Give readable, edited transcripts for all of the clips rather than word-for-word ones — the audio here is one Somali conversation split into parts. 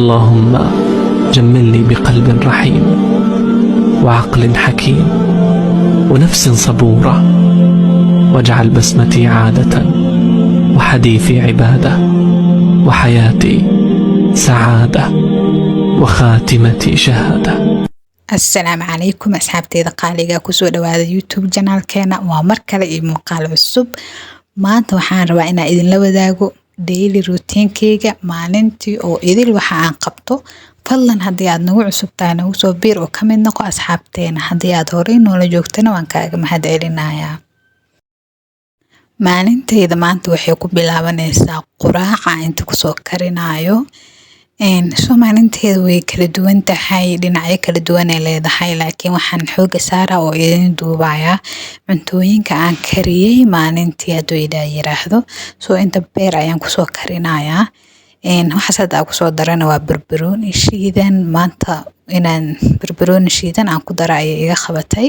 اللهم جملني بقلب رحيم وعقل حكيم ونفس صبورة، واجعل بسمتي عادة وحديثي عبادة وحياتي سعادة وخاتمتي شهادة. Asalaamu calaykum asxaabteyda qaaliga, kusoo dhawaada YouTube channelkeena. Waa mar kale iyo muuqaal cusub. Maanta waxaan rabaa inaan idinla wadaago daily routinekeyga, maalintii oo idil waxa aan qabto. Fadlan haddii aad nagu cusub tahay, nagu soo biir oo kamid noqo asxaabteena. Haddii aad horey noola joogtana, waan kaaga mahad celinayaa. Maalinteyda maanta waxay ku bilaabanaysaa quraaca inta kusoo karinayo. So maalinteeda way kala duwan tahay, dhinacyo kala duwan ay leedahay, laakiin waxaan xooga saaraa oo idin duubayaa cuntooyinka aan kariyey maalintii, hadduu Ilaah yiraahdo. So inta beer ayaan kusoo karinayaa. Waxaas hadda aan kusoo darana waa barbarooni shiidan. Maanta inaan barbarooni shiidan aan ku daro ayay iga qabatay.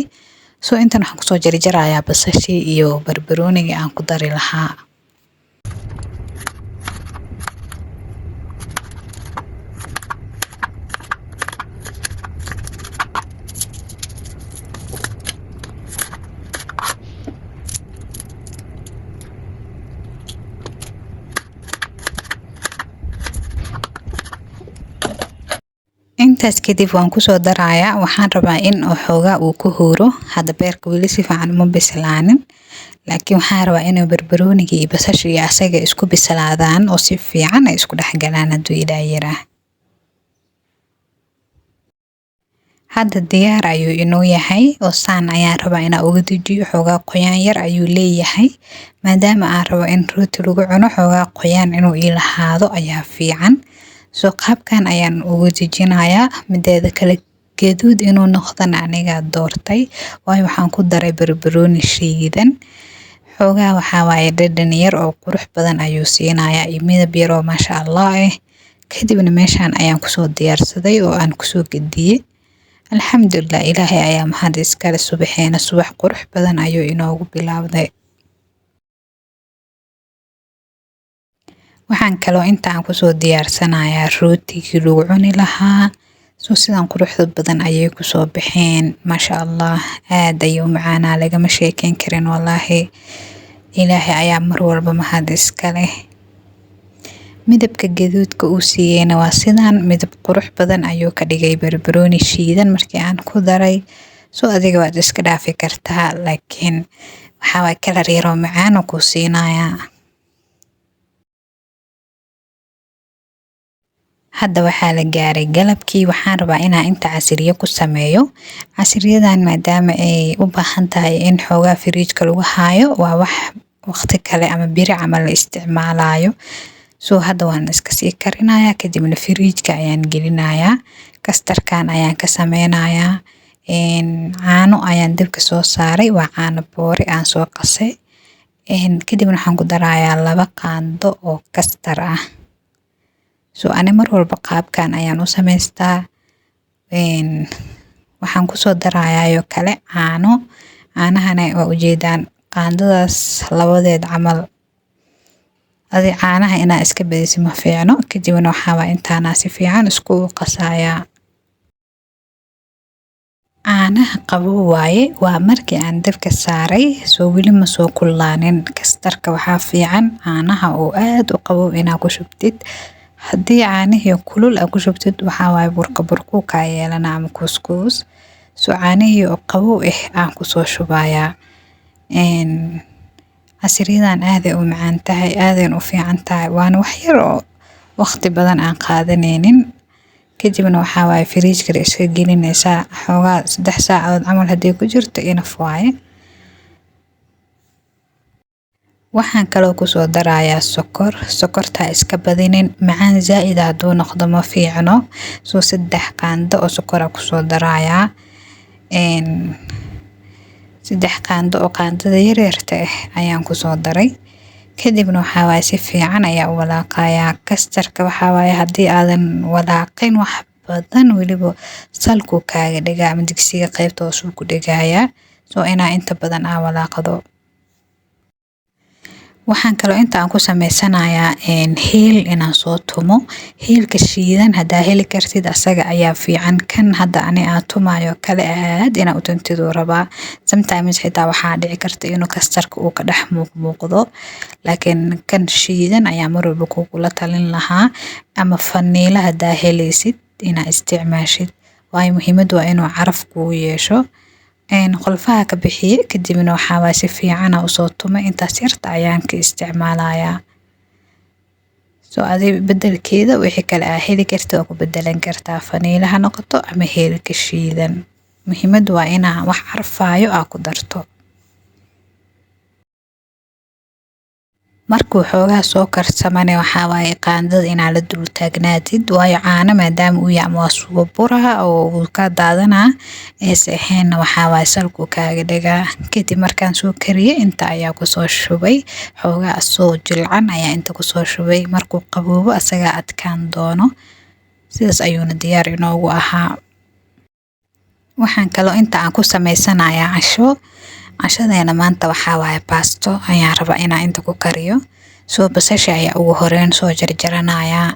So intan waxaan kusoo jarjarayaa basashii iyo barbaroonigii aan ku dari lahaa. Intaas kadib waan kusoo darayaa. Waxaan rabaa in xoogaa uu ku huuro. Hadda beerka weli si fiican uma bislaanin, laakiin waxaan rabaa inuu barbarooniga iyo basasha iyo asaga isku bislaadaan oo si fiican ay isku dhex galaan, hadduu Ilaah yiraa. Hadda diyaar ayuu inoo yahay oo saan ayaan rabaa inaan uga dejiyo. Xoogaa qoyaan yar ayuu leeyahay. Maadaama aan rabo in rooti lagu cuno, xoogaa qoyaan inuu ii lahaado ayaa fiican. So qaabkan ayaan ugu dejinayaa. Mideeda kale, gaduud inuu noqdana anigaa doortay, waayo waxaan ku daray barbarooni shiidan. Xoogaa waxaa waaye dhadhan yar oo qurux badan ayuu siinayaa iyo midab yar oo maasha Allah ah. Kadibna meeshaan ayaan kusoo diyaarsaday oo aan kusoo gediyey. Alxamdulilah, Ilaahay ayaa mahad iskale. Subaxeena subax qurux badan ayuu inoogu bilaawday. Waxaan kaloo intaan kusoo diyaarsanayaa rootigii lagu cuni lahaa. So sidan quruxda badan ayay kusoo baxeen, maasha Allah, aad ayuu u macaanaa, lagama sheekeyn karin wallaahi. Ilaahay ayaa mar walba mahad iska leh. Midabka gaduudka uu siiyeyna waa sidan, midab qurux badan ayuu ka dhigay barbarooni shiidan markii aan ku daray. So adiga waad iska dhaafi kartaa, laakiin waxaa waay kalar yaroo macaan oo ku siinayaa. Hadda waxaa la gaaray galabkii. Waxaan rabaa inaan inta casiriyo ku sameeyo. Casiriyadan maadaama ay u baahan tahay in xoogaa firiijka lagu haayo, waa wax waqti kale ama biri camal la isticmaalayo. So hadda waan iska sii karinayaa, kadibna firiijka ayaan gelinayaa. Kastarkan ayaan ka sameynayaa. Caano ayaan dabka soo saaray, waa caano boori aan soo qasay. Kadibna waxaan ku darayaa 2 qaando oo kastar ah. So ani mar walba qaabkan ayaan u samaystaa. Waxaan kusoo darayaa kale caano. Caanahana waa ujeedaan, qaandadaas labadeed camal. Adi caanaha inaa iska badiso ma fiicno. Kadibna waxaa waa intaana si fiican isku qasayaa. Caanaha qabow waaye, waa markii aan dabka saaray, soo weli ma soo kululaanin. Kastarka waxaa fiican caanaha oo aad u qabow inaa ku shubtid. Haddii caanihii kulul aa ku shubtid, waxaa waaye burka burkuu kaa yeelana ama kuuskuus. So caanihii oo qabow ah aan kusoo shubayaa. Casiriyadan aad ay u macaan tahay, aad ay u fiican tahay, waana wax yar oo waqti badan aan qaadaneynin. Kadibna waxaa waaye firiijka la iska gelinaysaa xoogaa 3 saacadood camal haddii ku jirto, enough waaye. Waxaan kaloo kusoo darayaa sokor. Sokorta iska badinin, macaan zaa'id hadduu noqdo ma fiicno. So 3 qaando oo sokor ah kusoo darayaa. 3 qaando oo qaandada yaryarta ah ayaan kusoo daray. Kadibna waxaa waaye si fiican ayaa u walaaqayaa. Kastarka waxaa waaye haddii aadan walaaqin wax badan, weliba salkuu kaaga dhigaa ama digsiga qaybta hoosuu ku dhigayaa. So inaa inta badan aa walaaqdo. Waxaan kaloo inta aan ku sameysanayaa heel inaan soo tumo. Heelka shiidan hadaa heli kartid asaga ayaa fiican. Kan hadda ani aan tumayo kale aad inaa u tuntiduu rabaa. Sometimes xitaa waxaa dhici karta inuu kastarka uu ka dhex muuqmuuqdo, laakiin kan shiidan ayaa mar walba kugula talin lahaa, ama faniila hadaa helaysid inaa isticmaashid, waayo muhiimadu waa inuu caraf kugu yeesho. Qolfaha ka bixiye, kadibna waxaa waay si fiican usoo tumay. Intaas yarta ayaan ka isticmaalayaa. Soo adi bedelkeeda wixii kale aa heli karta waa ku bedelan kartaa, faniila ha noqoto ama heelka shiidan. Muhiimadu waa inaa wax carfaayo aa ku darto. Markuu xoogaa soo karsamane, waxaa waaye qaandada inaa la dul taagnaatid, waayo caano maadaama uu yahay ama waa suugo buraha oo uu ka daadanaa eese ahaynna, waxaa waaye salkuu kaaga dhigaa. Kadib markaan soo kariyey, inta ayaa kusoo shubay. Xoogaa asoo jilcan ayaa inta kusoo shubay. Markuu qaboobo asagaa adkaan doono. Sidaas ayuuna diyaar inoogu ahaa. Waxaan kaloo inta aan ku sameysanayaa casho. Cashadeena maanta waxaa waaye baasto ayaan rabaa inaan inta ku kariyo. Soo basasha ayaa ugu horeyn soo jarjaranayaa.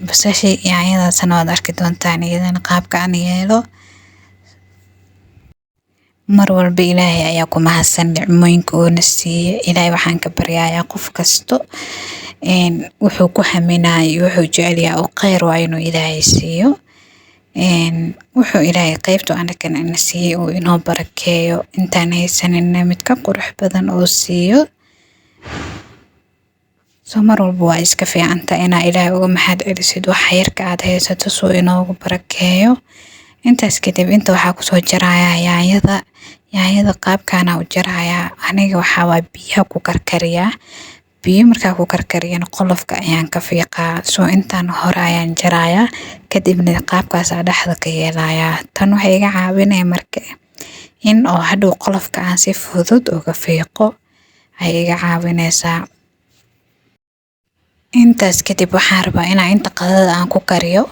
Basasha yaanyadaasna waad arki doontaan iyadana qaabka aan yeelo. Mar walba Ilaahay ayaa ku mahadsan nicmooyinka uuna siiyey. Ilaahay waxaan ka baryayaa qof kasto wuxuu ku haminayo, wuxuu jecel yahay oo kheyr waa inuu Ilaahay siiyo. Wuxuu Ilaahay qeybtu anagana ina siiyey uu inoo barakeeyo, intaan haysanina mid ka qurux badan oo siiyo. Soo mar walba waa iska fiicanta inaa Ilaahay uga mahad celisid waxa yarka aad haysato suu inoogu barakeeyo. Intaas kadib inta waxaa kusoo jarayaa yaanyada. Yaanyada qaabkaana u jarayaa aniga waxaa waa biyaha ku karkariyaa. Biyo markaa ku karkariyana qolofka ayaan ka fiiqaa. Soo intaan hore ayaan jarayaa, kadibna qaabkaasaa dhexda ka yeelayaa. Tan waxay iga caawinaya marka in oo hadhow qolofka aan si fudud uga fiiqo ay iga caawinaysaa. Intaas kadib waxaan rabaa inaan inta qadada aan ku kariyo.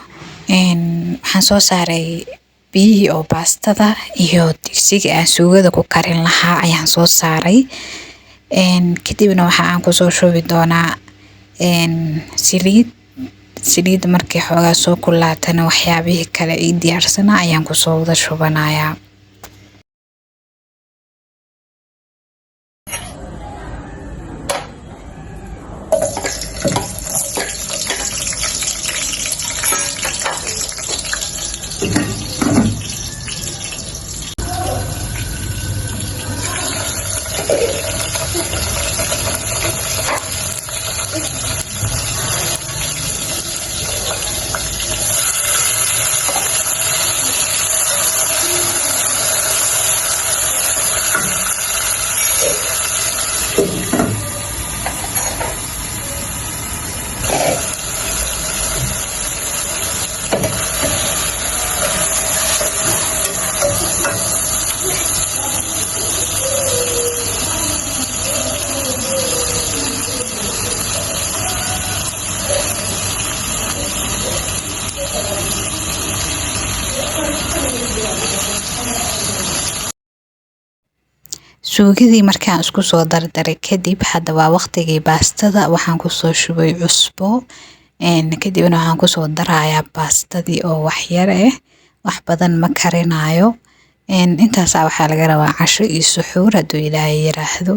Waxaan soo saaray biyihii oo baastada iyo digsiga aan suugada ku karin lahaa ayaan soo saaray. Kadibna waxa aan kusoo shubi doonaa saliid. Saliidda markii xoogaa soo kulaatana, waxyaabihii kale ii diyaarsanaa ayaan kusoo wada shubanayaa. Suugadii markaan isku soo dardaray kadib, hadda waa waqtigii baastada. Waxaan kusoo shubay cusbo, kadibna waxaan kusoo darayaa baastadii oo waxyar ah. Wax badan ma karinayo. Intaasaa waxaa laga rabaa casho iyo suxuur hadduu Ilaahay yiraahdo.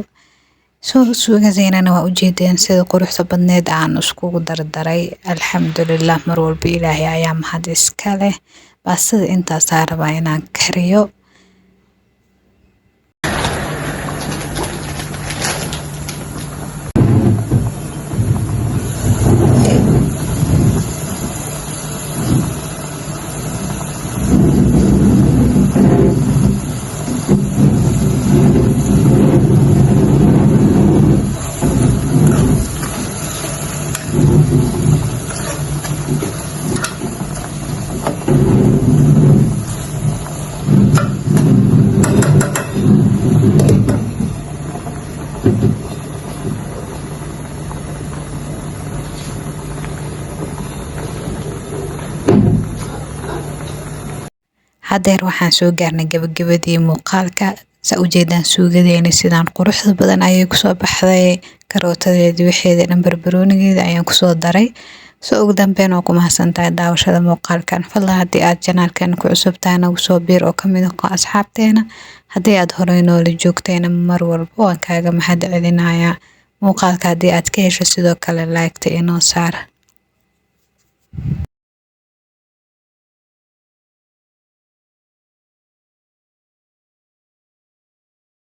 Soo suugadeynana waa ujeedeen sida quruxda badneed aan iskugu dardaray. Alxamdulilah, mar walba Ilaahay ayaa mahad iska leh. Baastada intaasaa rabaa inaan kariyo. Hadeer waxaan soo gaarnay gabagabadii muuqaalka. Saa ujeedaan, suugadeeni sidaan quruxda badan ayay kusoo baxday. Karootadeedi, waxeeda dhan, barbaroonigeeda ayaan kusoo daray. Soo ugu dambeyn, waa ku mahadsantahay daawashada muuqaalkan. Fadlan, haddii aad channelkeena ku cusub tahay, nagu soo biir oo kamid noqo asxaabteena. Haddii aad horey noola joogtayna, mar walba waan kaaga mahad celinayaa. Muuqaalka haddii aad ka hesho, sidoo kale like-ta inoo saar.